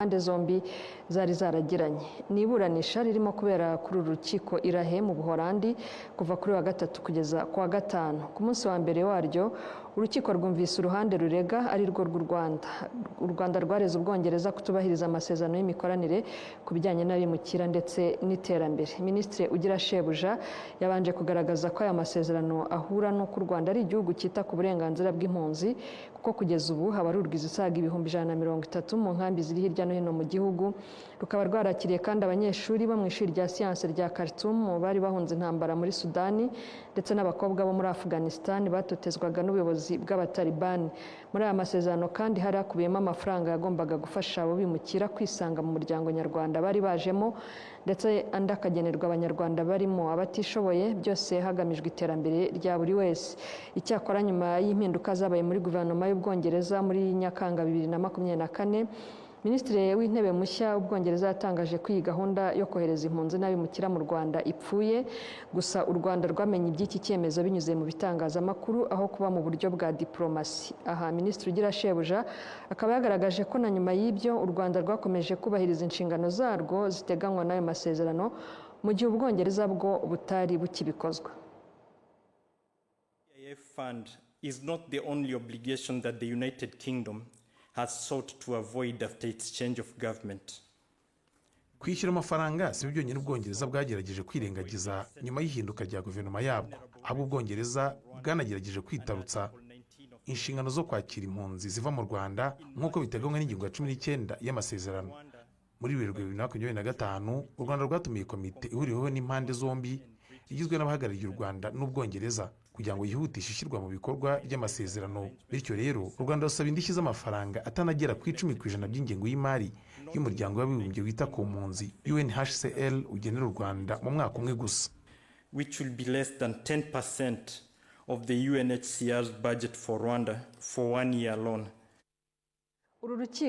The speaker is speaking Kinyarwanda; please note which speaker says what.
Speaker 1: Impande zombi zari zaragiranye. Ni iburanisha ririmo kubera kuri uru rukiko i La Haye mu Buholandi kuva kuri wa gatatu kugeza ku wa gatanu. Ku munsi wa mbere waryo, urukiko rwumvise uruhande rurega, ari rwo rw'u Rwanda. U Rwanda rwareze Ubwongereza kutubahiriza amasezerano y'imikoranire ku bijyanye n'abimukira ndetse n'iterambere. Minisitiri Ugirashebuja yabanje kugaragaza ko aya masezerano ahura n'uko u Rwanda ari igihugu cyita ku burenganzira bw'impunzi, kuko kugeza ubu habarurwa izisaga 130,000 mu nkambi ziri hirya no hino mu gihugu. Rukaba rwarakiriye kandi abanyeshuri bo mu ishuri rya siyansi rya Khartoum bari bahunze intambara muri Sudani, ndetse n'abakobwa bo muri Afghanistan batotezwaga n'ubuyobozi bw'Abatalibani. Muri aya masezerano kandi hari hakubiyemo amafaranga yagombaga gufasha abo bimukira kwisanga mu muryango nyarwanda bari bajemo, ndetse andi akagenerwa Abanyarwanda barimo abatishoboye, byose hagamijwe iterambere rya buri wese. Icyakora, nyuma y'impinduka zabaye muri guverinoma y'Ubwongereza muri Nyakanga 2024, Minisitiri w'Intebe mushya w'Ubwongereza yatangaje ko iyi gahunda yo kohereza impunzi n'abimukira mu Rwanda ipfuye. Gusa u Rwanda rwamenye iby'iki cyemezo binyuze mu bitangazamakuru aho kuba mu buryo bwa diplomasi. Aha Minisitiri Ugirashebuja akaba yagaragaje ko na nyuma y'ibyo u Rwanda rwakomeje kubahiriza inshingano zarwo ziteganywa n'ayo masezerano, mu gihe Ubwongereza bwo butari bukibikozwa.
Speaker 2: Fund is not the only obligation that the United Kingdom has sought to avoid after its change of government.
Speaker 3: Kwishyura amafaranga si byo byonyine Ubwongereza bwagerageje kwirengagiza nyuma y'ihinduka rya guverinoma yabwo, ahubwo Ubwongereza bwanagerageje kwitarutsa inshingano zo kwakira impunzi ziva mu Rwanda nk'uko biteganywa n'ingingo ya 19 y'amasezerano. Muri Werurwe 2025, u Rwanda rwatumiye komite ihuriweho n'impande zombi igizwe n'abahagarariye u Rwanda n'Ubwongereza kugira ngo yihutishe ishyirwa mu bikorwa ry'amasezerano. Bityo rero, u Rwanda rusaba indishyi z'amafaranga atanagera ku 10% by'ingengo y'imari y'Umuryango w'Abibumbye wita ku mpunzi, UNHCR, ugenera u Rwanda mu mwaka umwe gusa.
Speaker 2: Which will be less than 10% of the UNHCR's budget for Rwanda for one year alone.
Speaker 1: Uru rukiko